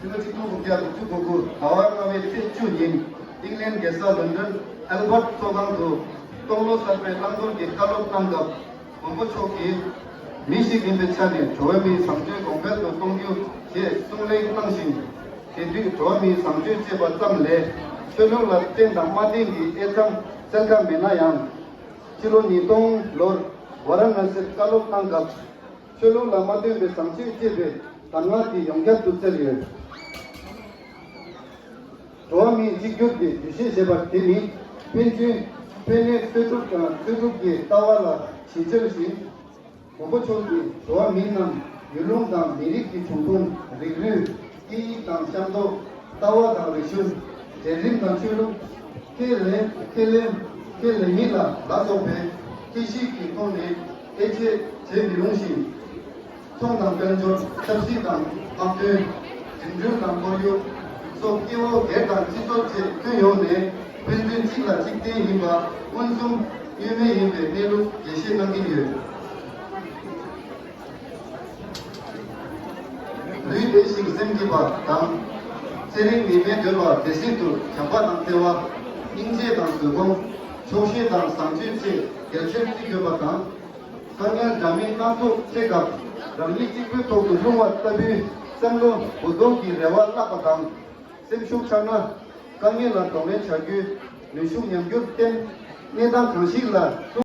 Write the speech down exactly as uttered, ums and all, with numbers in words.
ཕྱི་ལོ་ཆིག་སྟོང་དགུ་བརྒྱ་དྲུག་ཅུ་གོ་དགུ་ཟླ་བ་ལྔ་པའི་ཚེས་བཅུ་ཉིན་ཨིང་ལན་རྒྱལ་ས་ལོན་ཌོན་ཨེལ་བྷར་ཊི་ཚོགས་ཁང་དུ་སྟོང་ལོ་གསར་པའི་བླང་དོར་གྱི་བཀའ་སློབ་གནང་སྐབས། མགོན་པོ་མཆོག་གིས། མི་ཞིག་ཡིན་པའི་ཆ་ནས་འགྲོ་བ་མིའི་བཟང་སྤྱོད་གོང་འཕེལ་དུ་གཏོང་རྒྱུ་ཞེས་གསུང་གླེང་གནང་ཞིང་། དེ་དུས་འགྲོ་བ་མིའི་བཟང་སྤྱོད་ཅེས་པ་ཙམ་ལས་ཆོས་ལུགས་ལ་བརྟེན་དང་མ་བརྟེན་གྱི་དབྱེ་མཚམས་བཙལ་ཀ་མེད་ན་ཡང་། ཕྱི་ལོ་ཉིས་སྟོང་ལོར་ཝཱ་ར་ཎ་སིར་བཀའ་སློབ་གནང་སྐབས། ཆོས་ལུགས་ལ་མ་བརྟེན་པའི་བཟང་སྤྱོད་ཅེས་པའི་གདམས་ངག་འདི་ཡོངས་ཁྱབ་ཏུ་བསྩལ་ཡོད། འགྲོ་བ་མིའི་གཅིག་གྱུར་གྱི་འདུ་ཤེས་ཞེས་པ་དེ་ནི་ཕན་ཚུན་ཕན་གནོད་ལྟོས་གྲུབ་དང་ལྟོས་གྲུབ་ཀྱི་ལྟ་བ་ལ་གཞི་བཅོལ་ཞིང་། མགོན་པོ་མཆོག་གིས་འགྲོ་བ་མི་རྣམས་ཡུལ་ལུང་དང་མི་རིགས་ཀྱི་བྱུང་ཁུངས། རིགས་རུས། སྐད་ཡིག་དང་ཤ་མདོག། ལྟ་བ་དང་རིག་གཞུང་། འབྲེལ་རིམ་དང་ཆོས་ལུགས། ཁས་ལེན། ཁས་ལེན། ཁས་ལེན་མིན་ལ་ལ་སོགས་པའི་ཁྱད་གཤིས་ཀྱི་ཐོག་ནས་དབྱེ་འབྱེད་བྱེད་མི་རུང་ཞིང་། ཚོང་དང་དཔལ་འབྱོར། ཆབ་སྲིད་དང་དམག་དོན། འགྲིམ་འགྲུལ་དང་ཁོར་ཡུག་སོགས་སྐྱེ་བོ་སྒེར་དང་སྤྱི་ཚོགས་བཅས་ཁྱོན་ཡོངས་ནས་ཕན་ཚུན་གཅིག་ལ་གཅིག་བརྟེན་ཡིན་པ་མངོན་སུམ་དངོས་མེད་ཡིན་པའི་གནས་ལུགས་འགྲེལ་བཤད་གནང་གི་ཡོད། ལུས་བདེ་ཞིང་སེམས་སྐྱིད་པ་དང་། ཚེ་རིང་ནད་མེད་སྡོད་པ་དེ་སྲིད་དུ་བྱམས་པ་དང་བརྩེ་བ། སྙིང་རྗེ་དང་བཟོད་སྒོམ། ཆོག་ཤེས་དང་བཟང་སྤྱོད་བཅས་རྒྱ་ཆེར་བརྩི་དགོས་པ་དང་། དཀའ་ངལ་འདྲ་མིན་སྣ་ཚོགས་འཕྲད་སྐབས་རང་ཉིད་གཅིག་པུའི་ཐོག་ཏུ་ལྷུང་བ་ལྟ་བུའི་བསམ་བློ་འུ་སྡུག་གི་རེ་བ་བརླག་པ་དང་། སེམས་ཤུགས་ཆག་ན་དཀའ་ངལ་ལ་གདོང་ལེན་བྱ་རྒྱུའི་ནུས་ཤུགས་ཉམས་རྒྱུར་བརྟེན། གནས་སྟངས་གང་ཞིག་ལ་ལྷུང་